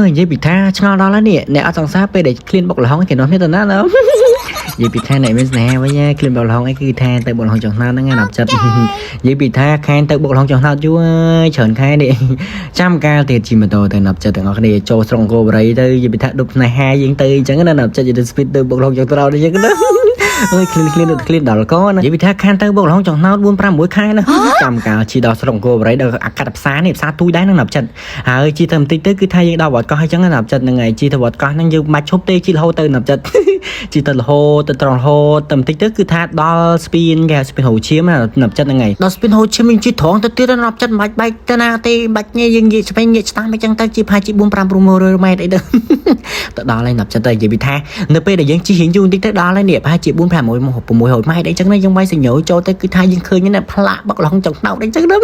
ហើយនិយាយពីថាឆ្ងល់ដល់ហើយនេះអ្នកអត់សង្សារពេលដែលឃ្លានបុកល្ហុងគេនាំគ្នាទៅណាណា និយាយពីថាអ្នកមានស្នេហាវិញឃ្លានបុកល្ហុងអីគឺថាទៅបុកល្ហុងចុងថ្នោតហ្នឹងណាដល់ចិត្ត និយាយពីថាខានទៅបុកល្ហុងចុងថ្នោតយូរហើយច្រើនខែនេះ ចាំកាលទៀតជិះម៉ូតូទៅណាប់ចិត្តទាំងអស់គ្នាចូលស្រុងគោបរីទៅនិយាយពីថាដប់ស្នេហាយើងទៅអញ្ចឹងណាណាប់ចិត្តទៅ speed ទៅបុកល្ហុងចុងថ្នោតអញ្ចឹងណា អើយឃ្លានឃ្លានឃ្លានដល់កណានិយាយពីថាខានទៅបុកល្ហុងចុងថ្នោត4 5 6ខែណាចាំកាលជិះដល់ស្រុងគោបរីដល់អាកាត់ផ្សារនេះផ្សារទូចដែរហ្នឹងណាប់ចិត្តហើយជិះទៅបន្តិចទៅគឺថាយើងដល់វត្តកោះអញ្ចឹងណាណាប់ចិត្តហ្នឹងហើយជិះទៅវត្តកោះហ្នឹងយើងមិនបាច់ឈប់ទេជិះរហូតទៅណាប់ចិត្ត ជិះទៅរហូតទៅត្រង់រហូតទៅបន្តិចទៅគឺថាដល់ស្ពានគេហៅស្ពានហូឈាមណាណាប់ចិត្តហ្នឹងហើយដល់ស្ពានហូឈាមយើងជិះត្រង់ទៅទៀតណាប់ចិត្តមិនបាច់បែកទៅណាទេមិនបាច់ញ៉ៃយើងនិយាយស្វែងងាកស្តាមអញ្ចឹងទៅជិះប្រហែលជា4 5 600ម៉ែត្រអីទៅ ទៅដល់ហើយណាប់ចិត្តទៅនិយាយពីថានៅពេលដែលយើងជិះរៀងយូរបន្តិចទៅដល់ហើយនេះប្រហែលជា4 5 6 600ម៉ែត្រអីចឹងណាយើងវាយសញ្ញោចូលទៅគឺថាយើងឃើញណាផ្លាកបុកល្ហុងចុងថ្នោតអីចឹងណានិ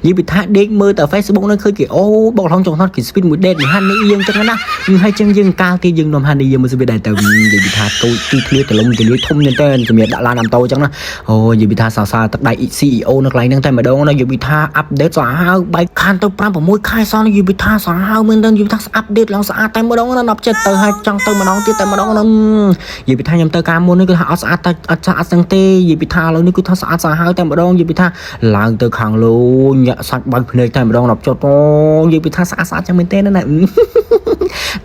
យាយពីថាដេកមើលតែ Facebook នឹងឃើញគេអូបុកល្ហុងចុងថ្នោតគេស្វីតមួយដេកមួយហានេះយើងចឹងណាហើយចឹងយើងកាលទៀតយើងនាំហានេះយើងមកស្វីតដែរទៅនិយាយពីថាទូចទីធ្លាទលំទលាយធំមែនតើសម្រាប់ដាក់ឡានតាមតូចឹងណាអូនិយាយពីថាសរសើរទឹកដៃ CEO នៅកន្លែងហ្នឹងតែម្ដងណានិយាយពីថា update សាហាវបែកខានទៅ5 6ខែសោះនិយាយពីថាសាហាវមែនតើនិយាយពីថា update ឡើងស្អាតតែម្ដងណាដល់ចិត្តទៅហើយចង់ទៅម្ដងទៀតតែម្ដងណានិយាយពីថាខ្ញុំទៅការមុននេះគឺថាអត់ស្អាតតែអត់ស្អាតសឹងទេនិយាយពីថាឥឡូវនេះគឺថាស្អាតសាហាវតែម្ដងនិយាយពីថាឡើងទៅខាងលើញាក់សាច់បើកភ្នែកតែម្ដងដល់ចុតអូនិយាយពីថាស្អាតស្អាតចឹងមែនទេណា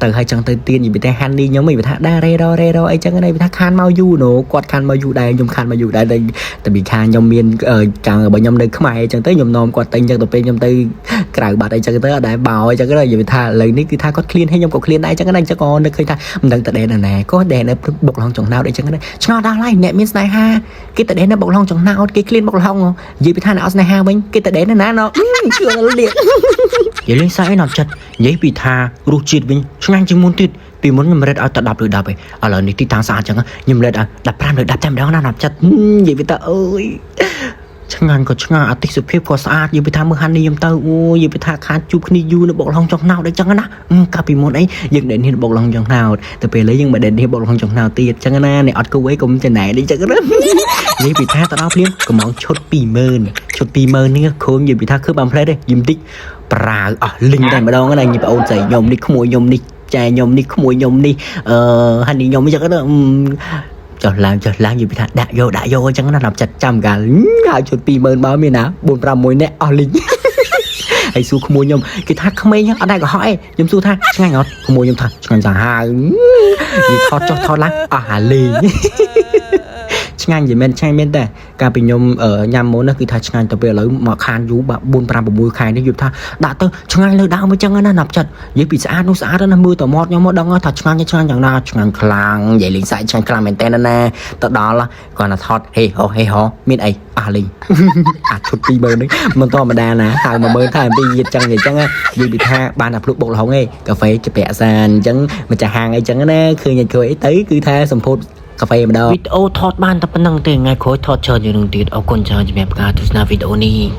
ទៅហើយចង់ទៅទៀននិយាយពីថាហាន់នេះខ្ញុំនិយាយពីថាដែររេររេរអីចឹងណានិយាយពីថាខានមកយូរណូគាត់ខានមកយូរដែរខ្ញុំខានមកយូរដែរតែតែពីខាខ្ញុំមានកាំងបើខ្ញុំនៅខ្មែរអញ្ចឹងទៅខ្ញុំនាំគាត់ទៅអញ្ចឹងទៅពេលខ្ញុំទៅក្រៅបាត់អីចឹងទៅអត់ដែរបោអីចឹងទៅនិយាយពីថាឥឡូវនេះគឺថាគាត់ឃ្លានហើយខ្ញុំក៏ឃ្លានដែរអញ្ចឹងណាអញ្ចឹងក៏នឹកឃើញថាមិនដឹងទៅដេនណាក៏ដេននៅបុកល្ហុងចុងណោតអីចឹងណាឆ្ងល់ដល់ហើយអ្នកមានស្នេហាគេទៅដេននៅបុកល្ហុងចុងណោតគេឃ្លានបុកល្ហុងនិយាយពីថាអ្នកអត់ស្នេហាវិញគេទៅដេននៅណាណោជឿលៀក និយាយលេងសើចឯណាប់ចិត្តនិយាយពីថារសជាតិវិញឆ្ងាញ់ជាងមុនទៀតពីមុនខ្ញុំ rate ឲ្យតែ10លើ10ឯងឥឡូវនេះទីតាំងស្អាតចឹងខ្ញុំ rate ឲ្យ15លើ10តែម្ដងណាណាប់ចិត្តនិយាយពីថាអើយឆ្ងាញ់ក៏ឆ្ងាញ់អតិសុភាពក៏ស្អាតនិយាយពីថាមើលហានីខ្ញុំទៅអូយនិយាយពីថាខាតជួបគ្នាយូរនៅបុកល្ហុងចុងណោតអីចឹងណាកាលពីមុនអីយើងដេកនេះបុកល្ហុងចុងណោតទៅពេលឥឡូវយើងមកដេកនេះបុកល្ហុងចុងណោតទៀតចឹងណានេះអត់គូអីកុំចំណែនអីចឹងណានិយាយពីថាទៅដល់ភ្លាមកំងឈុត20000ឈុត20000នេះគ្រូនិយាយពីថាគឺបានផ្លែទេយឹមតិច ប្រាវអស់លីងតែម្ដងណាញីប្អូនស្រីខ្ញុំនេះក្មួយខ្ញុំនេះចែខ្ញុំនេះក្មួយខ្ញុំនេះអឺហានេះខ្ញុំអញ្ចឹងណាចុះឡើងចុះឡើងនិយាយពីថាដាក់យកដាក់យកអញ្ចឹងណាដល់ចិត្តចាំកាលហើយជុត20000បើមានណា4 5 1នាក់អស់លីង ហើយសួរក្មួយខ្ញុំគេថាក្មេងអត់ដែរកុហកអីខ្ញុំសួរថាឆ្ងាញ់អត់ក្មួយខ្ញុំថាឆ្ងាញ់សាហាវនិយាយថតចុះថតឡើងអស់ហាលីង ឆ្ងាញ់យីមែនឆ្ងាញ់មែនតែកាលពីខ្ញុំញ៉ាំមុនណាគឺថាឆ្ងាញ់ទៅពេលឥឡូវមកខានយូរបាទ4 5 6ខែនេះយល់ថាដាក់ទៅឆ្ងាញ់លើដើមអញ្ចឹងណាណាប់ចិត្តនិយាយពីស្អាតនោះស្អាតណាស់មើលតមាត់ខ្ញុំមកដឹងថាឆ្ងាញ់ឆ្ងាញ់យ៉ាងណាឆ្ងាញ់ខ្លាំងនិយាយលេងសាច់ឆ្ងាញ់ខ្លាំងមែនតើណាទៅដល់គាត់ណាថតហេហោហេហោមានអីអស់លេង អាឈុត20000នេះមិនធម្មតាណាហៅ10000ថែមពីយិតចឹងអញ្ចឹងនិយាយពីថាបានតែភ្លុកបុកល្ហុងឯងកាហ្វេជាពាក់សានអញ្ចឹងម្ចាស់ហាងអីចឹងណាឃើញឃើញអីទៅគឺថាសម្ពោធកាហ្វេម្ដង វីដេអូថតបានតែប៉ុណ្្នឹងទេថ្ងៃក្រោយថតច្រើនជាងនឹងទៀតអរគុណច្រើនសម្រាប់ការទស្សនាវីដេអូនេះ។